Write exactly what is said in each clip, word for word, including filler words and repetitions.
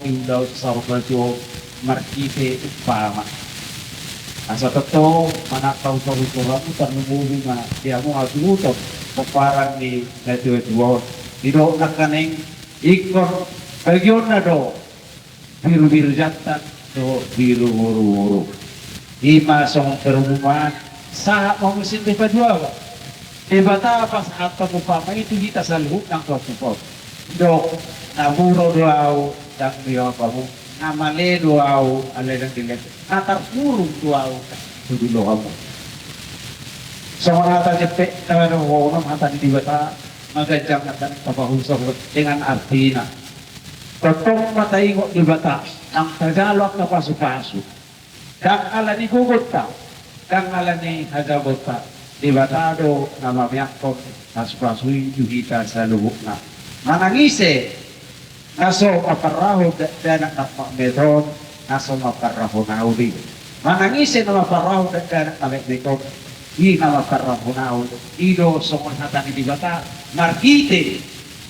di ulaon saur matua on marhite umpama. Asa tongtong manang pahusorhusor hamu tarlumobi ma di hamu hatubuton pomparan ni natuatua on. Didok nangkaning ingkon bagionna do birubiru jantan dohot biru boruboru. I ma songon perumpamaan, sahat ma muse di paduahon. Debata pasahathon umpama i tu hita saluhutna angka ompunta. Didok, na muro do ahu ndang dilehon hamu, na male do ahu alai ndang dilehon, na tarhurung do ahu ndang dilehon hamu. Songon hata jempek na dohonon hata ni Debata, ma ganjang hata na pahusorhusor dengan artina. Tongtong ma taingot Debata, nang tajalo angka pasupasu. Ndang ala ni gogonta, ndang ala ni hajahaonta, Debata do na mameakhon pasupasu i tu hita saluhutna. Manang ise na so mamparrahon dakdanak na metmet on, na so mamparrahon ahu do i. Manang ise na mamparrahon dakdanak na metmet on, i na mamparrahon ahu do i. I do songon hata ni Debata marhite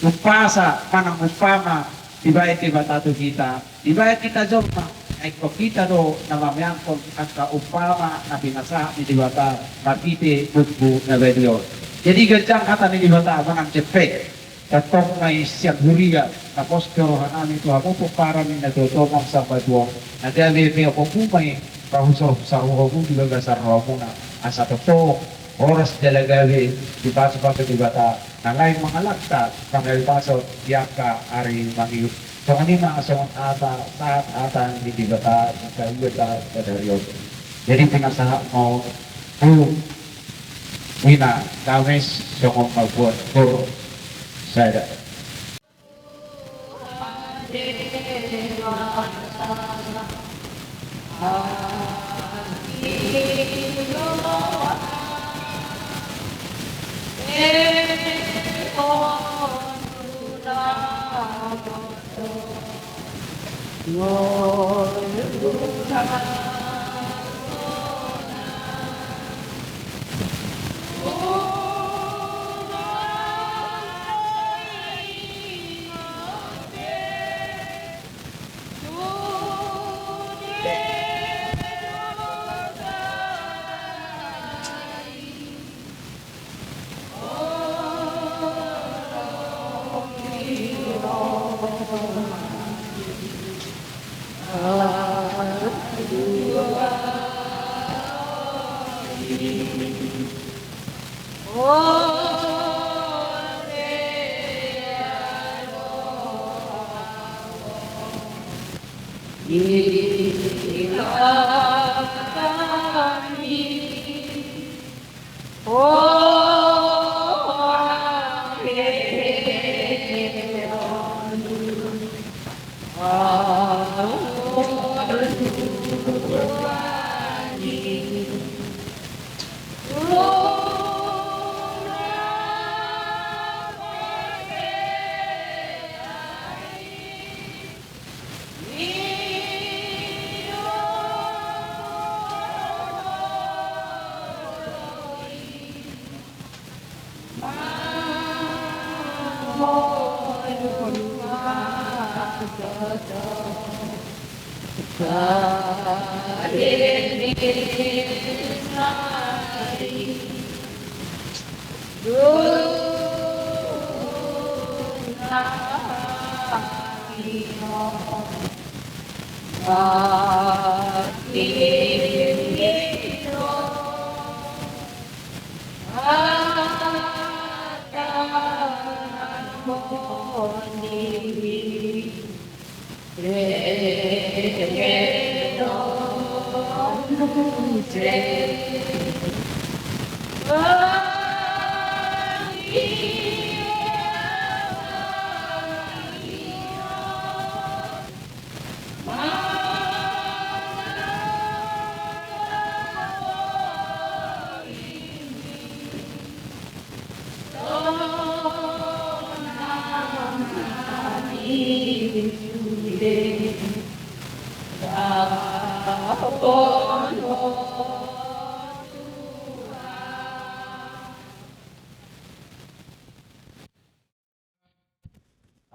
umpasa manang umpama dibaen Debata tu hita, dibaen hita jolma, ai ingkon hita do na mameakhon angka umpama na pinasahat ni Debata marhite buku na badia on. Jadi ganjang hata ni Debata manang jempek. Tongtong ma i sian huria, na pos pe rohanami tu hamu pomparan ni natuatua on, saur matua on, na gabe pe hamu ma i pahusorhusor hamu di bagasan rohamuna, asa tongtong horas jala gabe dipasupasu Debata. Na lain mangalangka, mangalangka di angka ari mangihut. Songon i ma songon hata, sahat hata ni Debata, di saluhutna sadari on. Jadi pinasahat ma on tu ina Kamis songon mambuat tur sada.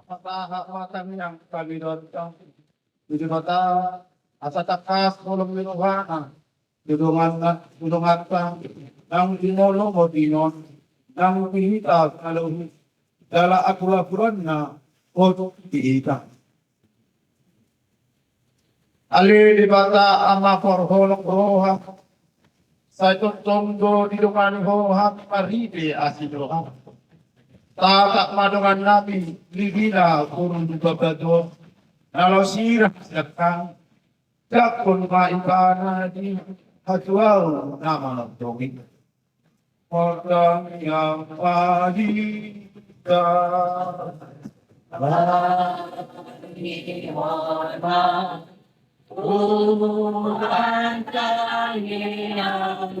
Apa hak watang yang kami dontong? tu Debata, asa tangkas holong ni rohana tu donganna, tu donganta, naung di molo modinon, naung di hita kalohi, jala agur-aguranna, oto di hita. Ale Debata Ama parholong roha, sai tongtong do didongani Ho hami marhite asi ni roham. Tatap ma dongannami, Ribina boru Lumban Batu on, na laos sirang sian hami, jangkon ma ibana di hatuaon na manontongi. Martangiang ma hita. Martangiang ma Tuhan tangiangnami.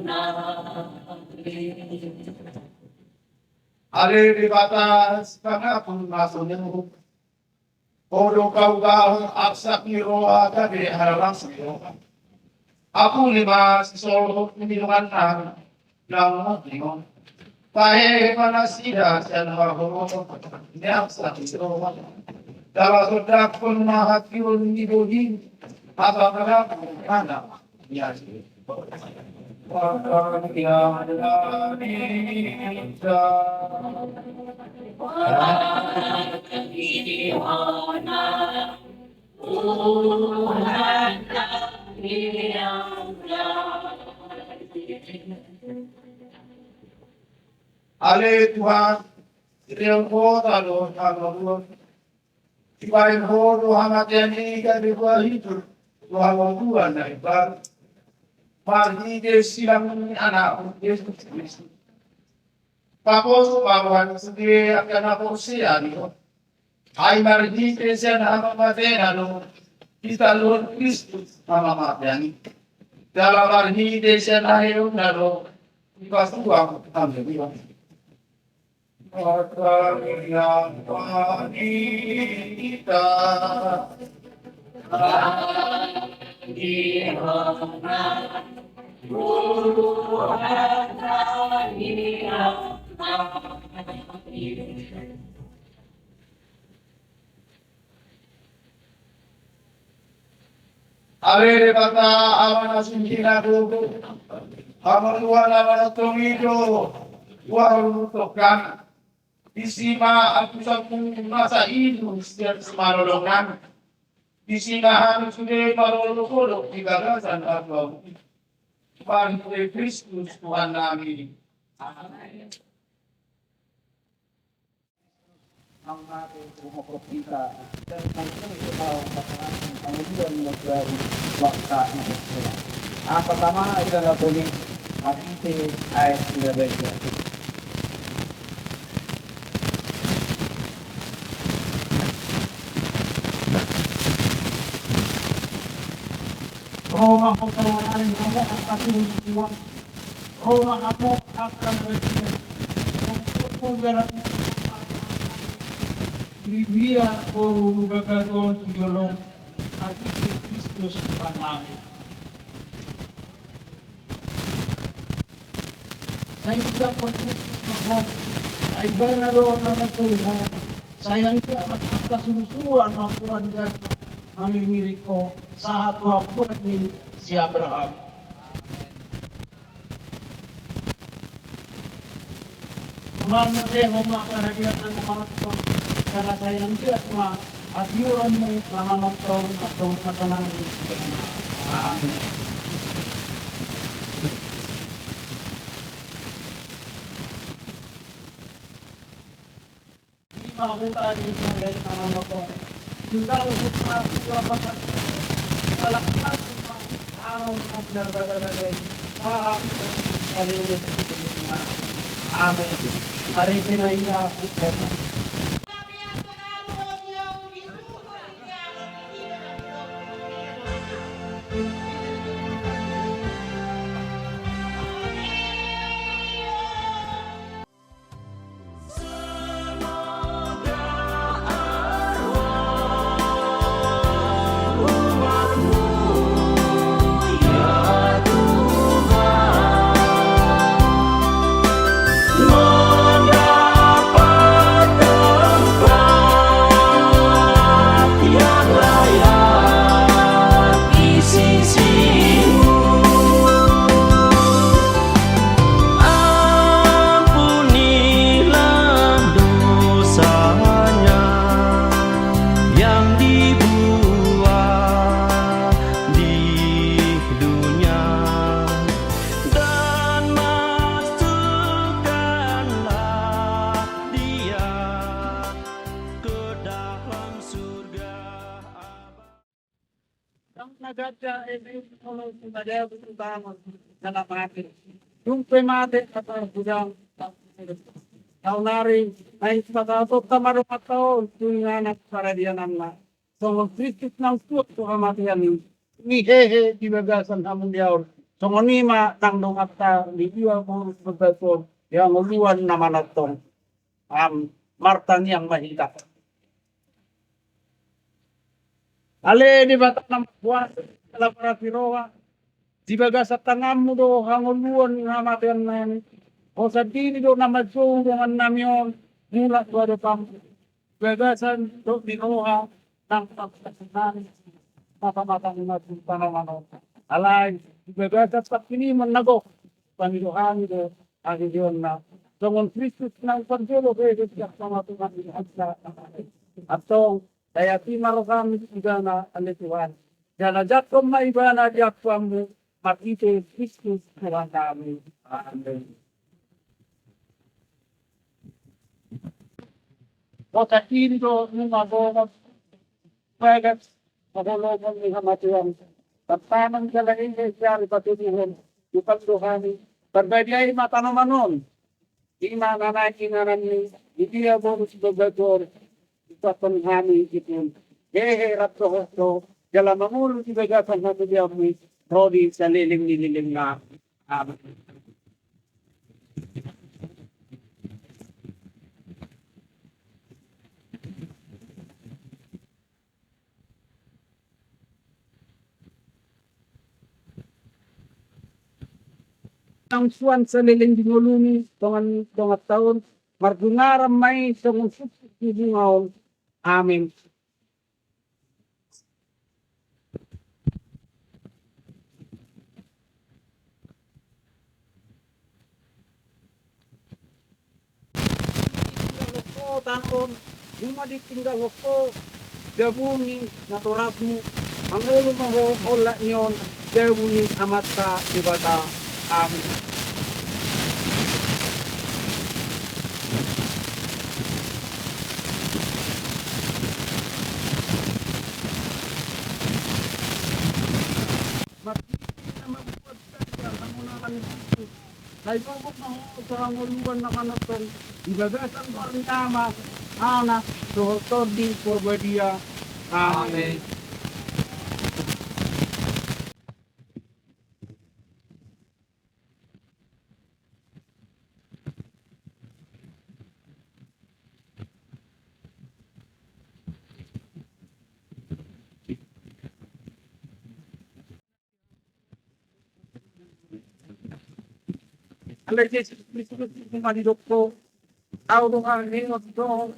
Ale Debata, sipangapul ma songon Ho. Ho do paubahon arsak ni roha gabe haralas ni roha. Apuli ma sisolhot ni donganna naung munding on. Pahehe ma nasida sian haholomon ni arsak ni roha. Jala sondangkon ma hatiuron ni bohim, asa marangkup anak. Ale Tuhan, sirang Ho tano hamaluan. Dibahen Ho do hamatean i gabe boha hidup, do hangoluan na imbaru. Marhite silang ni Anakmu Jesus Kristus, paposo ma roha ni sude angka na porsea di Ho. Ai marhite sian hamamateanna do ditaluhon Kristus hamamatean i. Jala marhite sian haheheonna do dipasuang hamaluan. Ale Debata Ama na sumina gogo, hamaluan na manontongi do hualuhutongkan. Disi ma apusanmu masa ilu sian simalolongan. Disi ma hami sude marolopolop di bagasan apuamu. Marhite Kristus Tuhannami. Amen. Ang ating pumapakita, dan ang pumapakita, ang pumapakita, ang pumapakita, ang pumapakita, ang pumapakita, ang pumapakita, ang pumapakita, ang pumapakita, Ro ma Ho, parange hamu angka suhut, ro ma hamu angka na badia, ro ma hamu angka na badia, di dia boru Lumban Batu on tu jolo, marhite Kristus Tuhannami. Sai Ibana do na manjou Ho, sai anggiat ma angka suhutsuhut na mamboan jala mamiringiring Ho sahat tu hamburan ni si Abraham. Tuhan, mauliate ma angka na manonton, jala sai anggiat ma hatiuronmu na manonton, na manonton. Amin. Amin. Amin. Na ganda eme olo sumadabu tu tangan jala mate. Dung pe mate atar hudang. Saonari naeng sipatautonta ma dongan on tu inganan paradiananna. Songon Kristus naung suang tu hamatean i, ni hehe di bagasan hamuliaon. Songon i ma nang donganta di dua boru sibagas on di hangoluan na manongtong. Am, martangiang ma hita. Ale Debata na markuasa, na marasi roha, di bagasan tanganmu do hangoluan ni hamatean nami. Ho sandiri do na manjou dongan nami on, mulak tu adopanmu. Bagasan dohot ni roha nang pangkataion nami, mata-mata ni mata tanoman on. Alai di bagasan pangkirimon na gok, pangido hami do haheheonna. Songon Kristus naung parjolo hehe sian pangapungan ni hata. Antong, dayati ma rohami tu ibana ale Tuhan. Jala jangkon ma ibana di apuanmu, marhite Kristus Tuhan nami. Amen. Ho sandiri do nunga bolas bagas haholomon ni hamatean. Tantangan jala hehe siari patuduhon, tukang do hami parbadiai ma tanoman on. Ima na naeng inganan ni di dia boru sibagas on, ucapkon hami ipun hehe rap dohot do, jala mangolu di bagasan hamuliaonmi ro di saleleng ni lelengna. Amen. Naung suan saleleng di ngolumi dongan, donganta on, mardungaran ma i songon suksuk ni bunga on. Amen. Tinggal ho tano, nunga ditinggal ho jabu ni natorasmu, mangolu ma ho olat ni on, jabu ni Amanta Debata. Amen. Marhite na mambuat sadia hamonangan ni Kristus, sai gogok ma ho tu hangoluan na manongtong di bagasan goar ni Ama, Anak, dohot Tondi Porbadia. Amen. Ale Jesus Kristus, ima didok ho, au do haheheon do,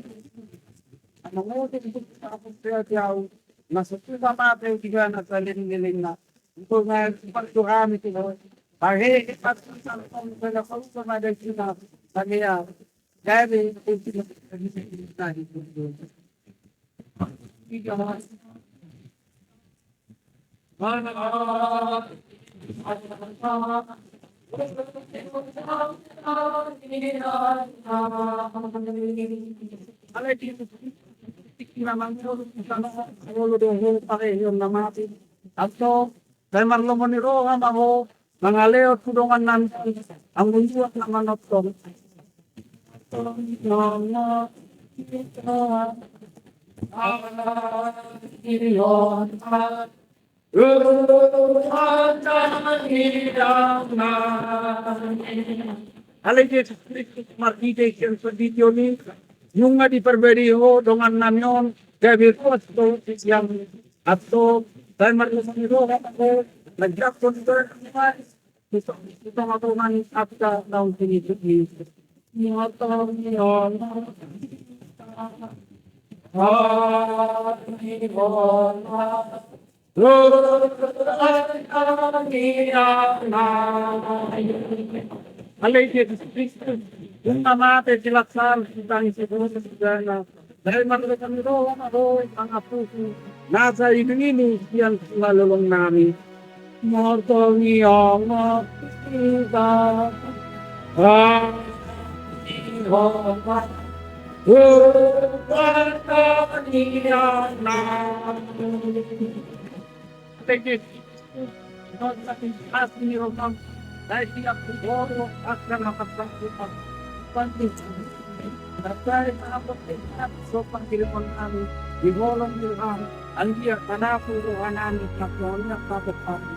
na mangolu tu haporseaon di au, na so tupa mate di ibana saleleng ni lelengna. Untuk na sipar tu hami tu ho, hahehe pasupasu on, na palupa ma dagingna, na mea. Alai di na mangolu, mangolu do ho, pahe hian na mate. Antong, sai marlomo ni roha ma ho, mangalehon tu dongan nami anggo suang na manongtong. Ale Jesus Kristus, marhite sian sandiri on i, nunga diparbadiai ho dongan nami on, gabe ruas do sian. Antong, sai marlomo ni roha ma ho, manjangkon dosa nami. Di tonga-tonga ni angka naung tinitip i. Ale Jesus Kristus, nunga mate si Lasarus, ditangisi ho tu surgana. Sai marlomo ni roha ma ho, mangapusi nasa ilu-ilu sian simalolong nami. Martangiang ma hita. Amen. Martangiang ma hita. Thank you. Nonta di asi ni roham, dai di aku boro, akan akan sanggup. Panggil. Datai akan sopan diri kami, di bolong di roham, anggia kanaku rohanami, kakuannya kabut kami.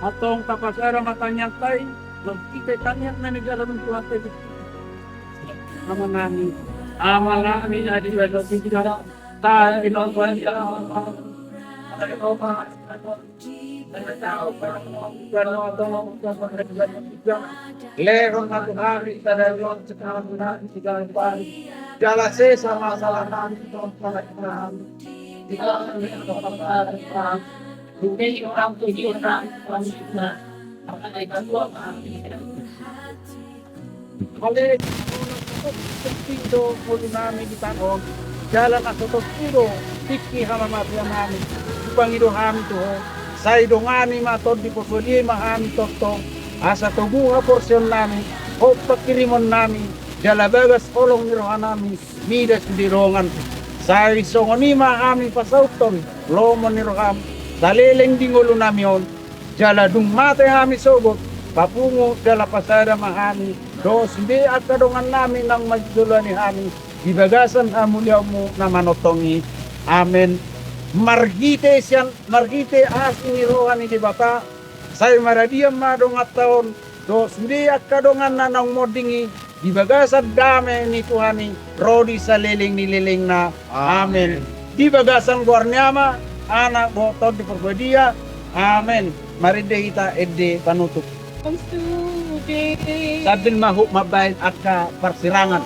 Antong tapasada ma tangiangta i, marhite tangiang na nijalo ni Tuhanta i. Amanami, Amanami na di banua ginjang, tahe ma hami, Amanami. Lehon ma tu hami sadari on sipanganon nami siganup ari. Jala sesa ma hasalahan nami songon panesanami. Ale, na so tingki do ngolunami di tano on, jala na so tingki do tingki hamamateannami, hupangido hami tu Ho, sai dongani ma Tondi Porbadia i ma hami tongtong, asa togu haporseaonnami, hot panghirimonnami, jala bagas holong ni rohanami mida sude dongan. Sai songon i ma hami pasauthon lomo ni roham, saleleng di ngolunami on, jala dung mate hami sogot, papungu jala pasada ma hami dohot sude angka dongannami naung manjoloani hami di bagasan hamuliaonmu na manongtong i. Amen. Marhite sian, marhite asi ni roha ni Debata, sai maradian ma donganta on dohot sude angka donganna naung monding i, di bagasan dame ni Tuhan i, ro di saleleng ni lelengna. Amen. Amen. Di bagasan goar ni Ama, Anak dohot Tondi Porbadia. Amen. Marende hita ende panutup. Sambil ma hot mambahen angka parsirangan.